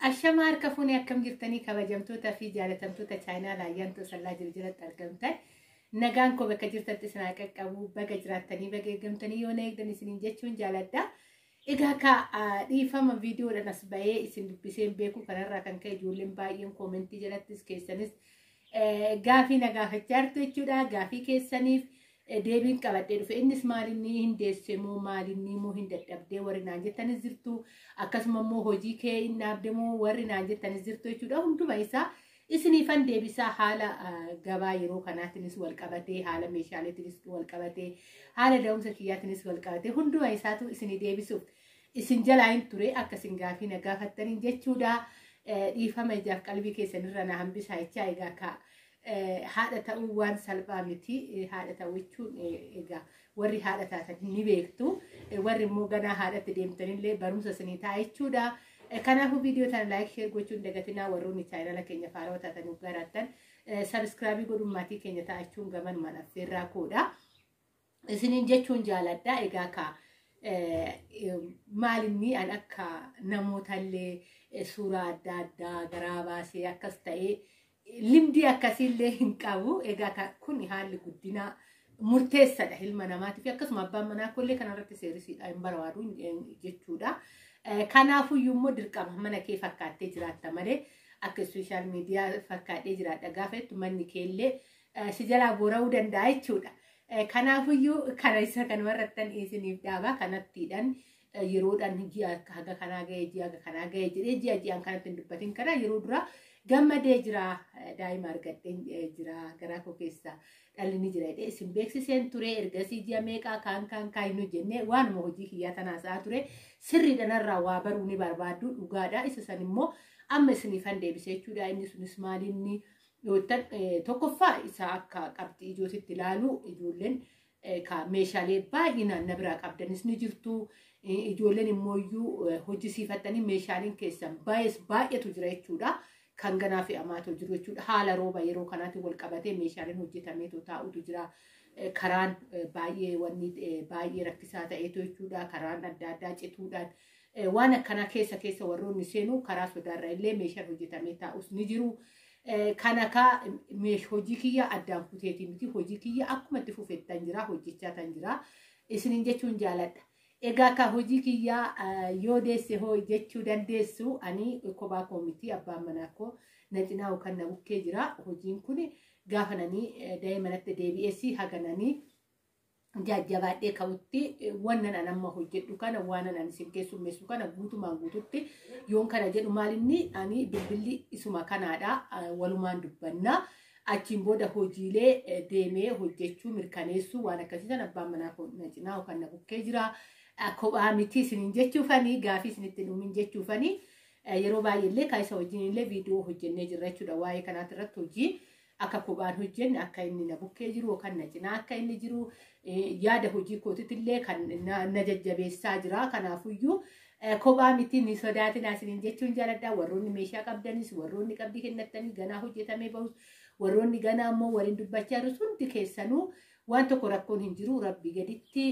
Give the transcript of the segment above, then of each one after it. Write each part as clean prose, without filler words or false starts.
Ashama harka fuunee akkam jirtanii kabajamtoota fi jaalatamtoota chaayinaa laayyaantuu sallaa jiru jalatti argamtan. Nagaan koo bakka jirtanitti isin haa qaqqabu, baga jiraattanii baga eegamtanii yoo na eegdan isiniin jechuun jaaladha. Egaa ka dhiifama viidiyoodhaan as ba'ee isin dubbiseen beeku kanarraa kan ka'e ijoolleen baay'een koomentii jalattis keessanis gaafii na gaafachaa jirtu jechuudha. Gaafii keessaniif deebiin qabadhee dhufe. Innis maalinni hin deesse moo maalinni immoo hin dadhabdee warri naan jettanis jirtu, akkasuma immoo hojii kee hin dhaabde moo warri naan jettanis jirtu jechuudha. Hunduma isaa isiniifan deebisaa. Haala gabaa yeroo kanaatinis wal qabatee, haala meeshaaleetinis wal qabatee, haala da'umsa kiyyaatinis wal qabatee hunduma isaatu isinii deebisuuf isin jalaa hin ture akka isin gaafii na gaafattaniin jechuudha. Dhiifama ijaaf qalbii keessanirra na hambisaa jechaa, egaa ka haadha ta'uu waan salphaa miti. Haadha ta'uu jechuun egaa warri haadha taatan ni beektu. Warri immoo ganaa haadhatti deemtanillee barumsa isinii ta'a jechuudha. Kanaafuu viidiyoo tana like, share gochuun dagatinaa. Warroonni chaayinala keenya faarawaa taatan garaattan subscribe godhuun maatii keenya ta'achuun gamanumaan affeerraa koodha. Isiniin jechuun jaaladha. Egaa ka maalinni an akka namootallee suuraa adda addaa garaa baasee akkas ta'ee limdii akkasiillee hin qabu. Egaa kun haalli guddinaa murteessadha ilma namaatiif, akkasuma abbaan manaa kollee kanarratti seerisiidha hin barbaadu jechuudha. Kanaafuyyuu immoo dirqama mana kee fakkaattee jiraatta malee akka social media fakkaadhee jiraadha gaafa jettu manni keellee si jalaa boora'uu danda'a jechuudha. Kanaafuyyuu kana isa kanumarrattan isiniif dhaabaa kanattiidhaan yeroodhaan ji'a haga kanaa ga'ee, ji'a haga kanaa ga'ee jedhee ji'a ji'aan kanatti hin dubbatin. Kana yeroo dura gammadee jira, daa'ima argadheen jira, garaa koo keessa dhalli ni jira jedhee isin beeksiseen ture. Ergasii ji'a meeqaa kaan kaan kaan hin hojjenne, waanuma hojii kiyyaa tanaasaa ture. Sirriidha, narraa waa baruu ni barbaaddu, dhugaadha. Isa san immoo amma isiniifan deebise jechuudha. Inni sunis maalinni yoottan tokkoffaa isa akka qabxii ijootitti ilaalu, ijoolleen meeshaalee baay'inaan na biraa qabdanis ni jirtu. Ijoolleen immoo iyyuu hojjisiifattanii meeshaaleen keessan baay'eetu jira jechuudha. Kan ganaa fe'amaatu jiru jechuudha. Haala rooba yeroo kanaatiin wal qabatee meeshaaleen hojjetameetu taa'utu jira. Karaan baay'ee wanni baay'ee rakkisaa ta'eetu jechuudha. Karaan adda addaa cituudhaan waan akkanaa keessa keessa warroonni seenu karaa sodaarra illee meeshaan hojjetamee taa'us ni jiru. Kana ka hojii kiyya addaan kuteeti miti, hojii kiyya akkuma itti fufettan jira, hojjechaa tan jira isiniin jechuun jaaladha. Egaa ka hojii kiyyaa yoo deesse hoo jechuu dandeessu, ani kophaa koo miti, abbaan manaa koo na cinaa kan na bukkee jira. Hojiin kun gaafa nanii da'ee manatti deebi'eessi hagananii jajjabaadhee ka'utti wannan an amma hojjedhu kana, waan an isin keessummeessu kana guutumaan guututti yoon kana jedhu maalinni ani bilbilli isuma kanaadha, walumaan dubbanna. Achiin booda hojiilee deemee hojjechuu mirkaneessuu waan akkasii sana abbaan manaa na cinaa yookaan na bukkee jira. Kophaa miti isiniin jechuufanii, gaafii isinitti dhumin jechuufanii, yeroo baay'eellee kan isa wajjin illee viidiyoo hojjennee jirra jechuudha. Waa'ee kanaati irratti hojii akka kophaan hojjenne, akka inni na bukkee jiru yookaan na cinaa akka inni jiru, yaada hojii kootitti illee kan na jajjabeessaa jira. Kanaafuyyuu kophaa miti, ni sodaatina isiniin jechuun jaaladha. Warroonni meeshaa qabdanis, warroonni qabdii kennattanii ganaa hojjetamee bahus, warroonni ganaa immoo waliin dubbachaa jirus, hundi keessanuu waan tokko rakkoon hin jiru. Rabbi gaditti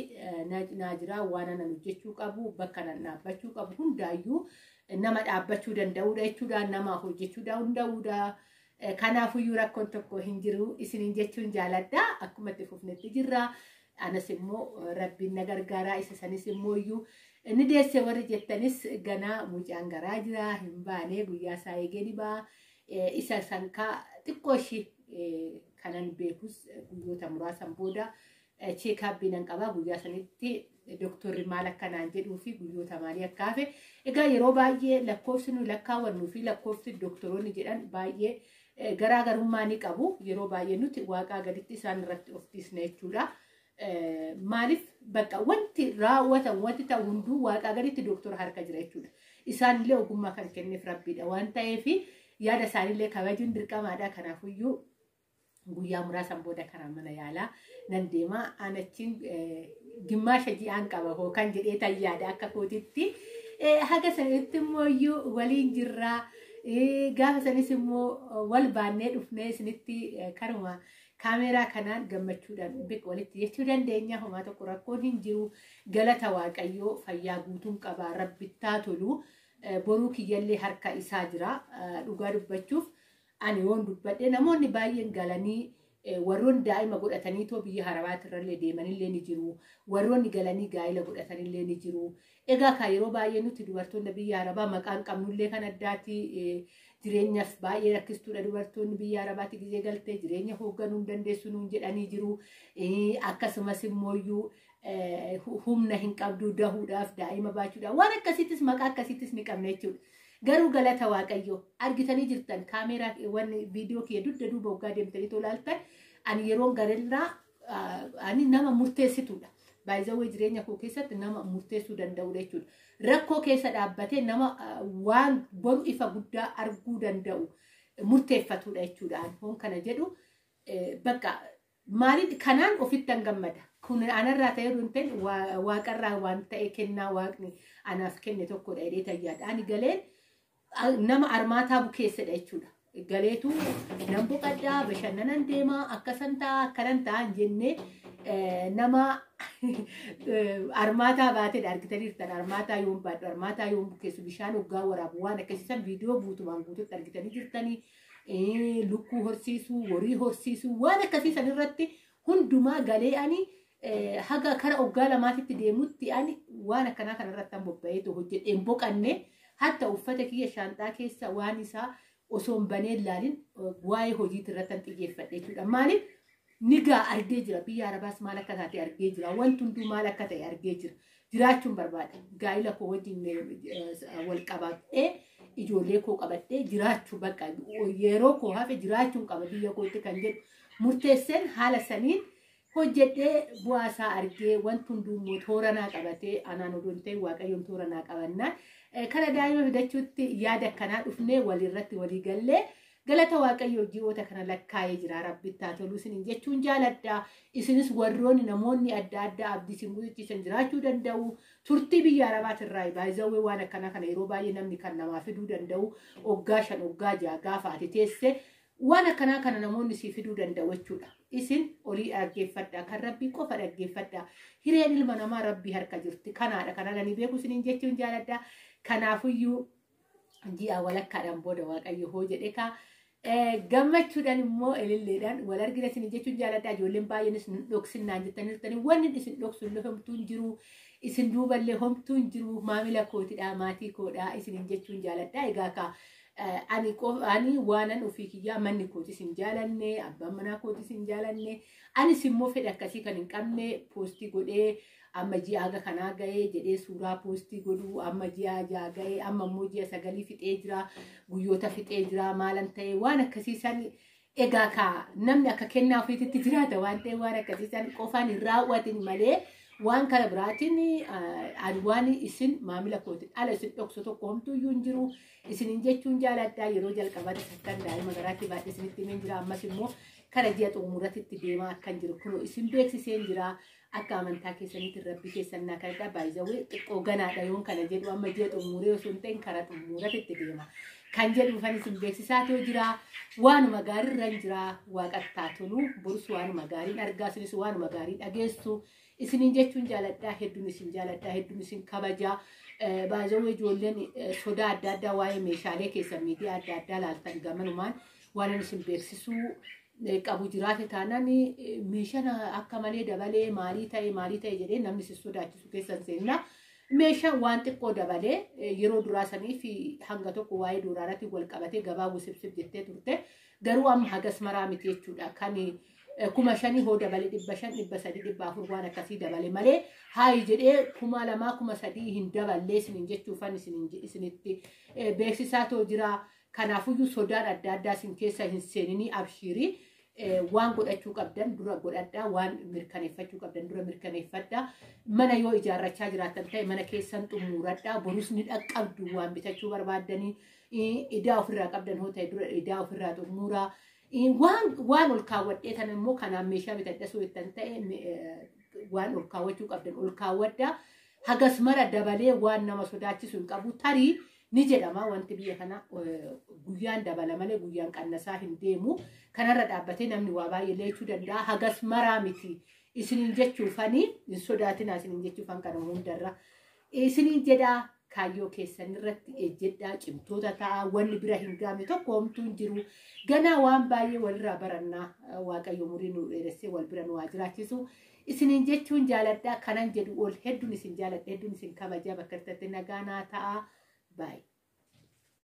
naa jira. Waan anan hojjechuu qabu, bakka nan dhaabbachuu qabu hundaayyuu nama dhaabbachuu danda'uudha jechuudha. Nama hojjechuu danda'uudha. Kanaafuyyuu rakkoon tokko hin jiru isiniin jechuun jaaladha. Akkuma itti fufnetti jirra. Anas immoo rabbiin na gargaaraa. Isa sanis immoo iyyuu inni deesse warri jettanis ganaa mucaan garaa jira, hin baane, guyyaa isaa eegee ni ba'a. Isa sankaa xiqqoo ishii kanan beekus guyyoota muraasan booda checkup nan qabaa. Guyyaa sanitti doktorri maal akkanaan jedhuu fi guyyoota maalii akka hafe. Egaa yeroo baay'ee lakkoofsi nuyi lakkaawwannuu fi lakkoofsi doktoroonni jedhan baay'ee garaagarummaa ni qabu. Yeroo baay'ee nuti waaqaa gaditti isaan irratti of dhiisna jechuudha. Maaliif bakka wanti raawwatan, wanti ta'u hunduu waaqaa gaditti doktora harka jira jechuudha. Isaanillee ogummaa kan kenneef rabbiidha waan ta'eef yaada isaanillee kabajuun dirqamaadha. Kanaafuyyuu guyyaa muraasan booda karaa mana yaalaa nan deema. Anachiin gimmaasha ji'aan qaba hoo kan jedhee tan yaada akka kootitti. Haga sanitti immoo iyyuu waliin jirraa. Gaafa sanis immoo wal baannee dhufnee isinitti karuma kaameeraa kanaan gammachuudhaan walitti jechuu dandeenya. Homaa tokko rakkoon hin jiru. Galata Waaqayyoo, fayyaa guutuun qabaa, rabbittaa tolu. Boruu kiyyallee harka isaa jira. Dhugaa dubbachuuf ani yoon dubbadhe namoonni baay'een galanii warroonni daa'ima godhatanii too biyya harabaatirrallee deemanillee ni jiru. Warroonni galanii gaa'ila godhatanillee ni jiru. Egaa kan yeroo baay'ee nuti dubartoonni biyya arabaa maqaan qabnullee kan addaati. Jireenyaaf baay'ee rakkistuudha dubartoonni biyya arabaatti gizee galtee jireenya hoogganuu hin dandeessu nuun jedhanii jiru. Akkasumas immooyyuu humna hin qabdu dahuudhaaf daa'ima baachuudhaaf waan akkasiittis maqaa akkasiittis ni qabna jechuudha. Garuu galata Waaqayyoo argitanii jirtan kaameeraa wanni viidiyoo kiyya dugda duuba waggaa deemtanii tolaaltan ani yeroon gararraa ani nama murteessituudha. Baay'izawwee jireenya koo keessatti nama murteessuu danda'udha jechuudha. Rakkoo keessa dhaabbatee nama waan boru ifa guddaa arguu danda'u murteeffatudha jechuudha. Ani kana jedhu bakka maaliin kanaan ofittan gammada. Kun anarraa ta'ee hin ta'in waaqarraa waan ta'e kennaa waaqni anaaf kenne tokkodha jedhee tayyaadha. Ani galeen nama armaataa bukeessedha jechuudha. Galeetu nan boqadhaa, bashannanan deemaa, akkasan ta'a, akkanan ta'a hin jennee nama armaataa baatedha argitanii jirtan. Armaataa yoon baadhu, armaataa yoon bukeessu, bishaan hoggaa waraabu waan akkasiisan viidiyoo guutumaan guututti argitanii jirtanii. Lukkuu horsiisuu, horii horsiisuu waan akkasiisan irratti hundumaa galee ani haga kara hoggaa lamaatitti deemutti ani waan akkanaa kanarratti an bobba'eetu hojjedheen boqanne. Hatta uffata kiyya shaanxaa keessa waan isaa osoo hin banee ilaalin waa'ee hojiitti irratti an xiyyeeffadhe jechuudha. Maaliif nigaa argee jira, biyya arabaas maal akka taate argee jira, wanti hunduu maal akka ta'e argee jira. Jiraachuun barbaada. Gaa'ila koo wajjin wal qabadhee ijoollee koo qabadhee jiraachuu bakka yeroo koo hafe jiraachuun qaba biyya kootti kan jedhu murteesseen haala saniin hojjedhee bu'aa isaa argee wanti hunduu immoo toora naa qabatee anaan odoo hin ta'in Waaqayyoon toora naa qabannaan kana daa'ima fidachuutti yaada akkanaa dhufnee walirratti walii gallee galata Waaqayyoo ji'oota kana lakkaa'ee jira. Rabbitti haa tolu isiniin jechuun jaaladha. Isinis warroonni namoonni adda addaa abdii isin guuttachiisan jiraachuu danda'u. Turtii biyya arabaatirraa baay'izawwee waan akkanaa kana yeroo baay'ee namni kan namaa fiduu danda'u hoggaa 5 hoggaa 6 gaafa ati teesse waan akkanaa kana namoonni sii fiduu danda'u jechuudha. Isin olii dhaggeeffadha. Kan Rabbii qofa dhaggeeffadha. Hireen ilma namaa Rabbii harka jirti. Kanaadha. Kanaan ani beeku isiniin jechuun jaaladha. Kanaafuyyuu ji'a walakkaadhaan booda Waaqayyo hoo jedhe kaa gammachuudhaan immoo ililleedhaan wal argina isiniin jechuun jaaladha. Ijoolleen baay'eenis nu dhoksinnaan jettanii jirtanii wanni isin dhoksu illee homtuu hin jiru. Isin duuballee homtuu hin jiru. Maamila kootidha, maatii koodha isiniin jechuun jaaladha. Egaa kaa ani waanan ofii kiyyaa manni kootis hin jaalanne, abbaan manaa kootis hin jaalanne, anis immoo fedha akkasii kan hin qabne poostii godhee amma ji'a haga kanaa ga'ee jedhee suuraa poostii godhuu amma ji'a 6 ga'ee amma immoo ji'a 9 fixee jira, guyyoota fixee jira maalan ta'e waan akkasiisan egaa kaa namni akka kennaa ofiititti jiraata waan ta'e waan akkasiisan qofaan hin raawwatin malee waan kana biraatiin ani waan isin maamila kootiin ala isin dhoksu tokko homtuuyyuu hin jiru. Isiniin jechuun jaaladha. Yeroo jalqabaatti akkan daa'ima garaatti baadhee isinitti himeen jira. Ammas immoo kana ji'a xumuratitti deemaa akkan jiru kunoo isin beeksiseen jira. Akka amantaa keessaniitti Rabbi keessan naa kadhadha. Baay'izawwee xiqqoo ganaadha yoon kana jedhu amma ji'a xumuree osoo hin ta'in kara xumuratitti deema. Kan jedhuufan isin beeksisaa too jira. Waanuma gaariirra hin jira. Waaqatti haa tolu. Borus waanuma gaariin argaa isinis waanuma gaarii dhageessu. Isiniin jechuun jaaladha. Hedduun isin jaaladha. Hedduun isin kabaja. Baay'izawwee ijoolleen sodaa adda addaa waa'ee meeshaalee keessan miidiyaa adda addaa laaltan gamanumaan waan isin beeksisuu qabu jiraate taanaan meeshaan akka malee dabalee maalii ta'e jedhee namni isin sodaachisu keessan seenna. Meeshaan waan xiqqoo dabalee yeroo duraa sanii fi hanga tokko waa'ee doolaaraatiin wal qabatee gabaa wisibsib jettee turte. Garuu amma hagas maraa miti jechuudha. Kan 5,000 hoo dabalee 500, 300, 400 waan akkasii dabale malee haayi jedhee 2,000, 3,000 hin daballee isiniin jechuufan isinitti beeksisaa too jira. Kanaafuyyuu sodaan adda addaa isin keessa hin seeninii abshiirii. Waan godhachuu qabdan dura godhadhaa, waan mirkaneeffachuu qabdan dura mirkaneeffadhaa. Mana yoo ijaarrachaa jiraattan ta'e mana keessan xumuradhaa. Borus ni dhaqqabdu waan bitachuu barbaaddanii. Idaa ofirraa qabdan hoo ta'e dura idaa ofirraa xumuraa. Waan ol kaawwadhee tan immoo kanaan meeshaa bitadha soo jettan ta'e waan ol kaawwachuu qabdan ol kaawwadhaa. Hagas mara dabalee waan nama sodaachisu hin qabu. Tarii ni jedhama wanti biyya kana guyyaan dabala malee guyyaan qannasaa hin deemu. Kanarra dhaabbatee namni waa baay'ee leechuu danda'a. Hagas maraa miti isiniin jechuufanii hin sodaatinaa isiniin jechuufan kana hundarra. Isiniin jedhaa Kaayyoo keessan irratti ejjedhaa, cimtoota ta'aa. Wanni bira hin gaamne tokko homtuu hin jiru. Ganaa waan baay'ee walirraa barannaa. Waaqayyo umurii nu dheeressee wal bira nu haa jiraachisu. Isiniin jechuun jaaladhaa kanan jedhu ol hedduun isin jaaladha, hedduun isin kabajaa. Bakka irratti nagaa naa ta'aa. Baay'ee.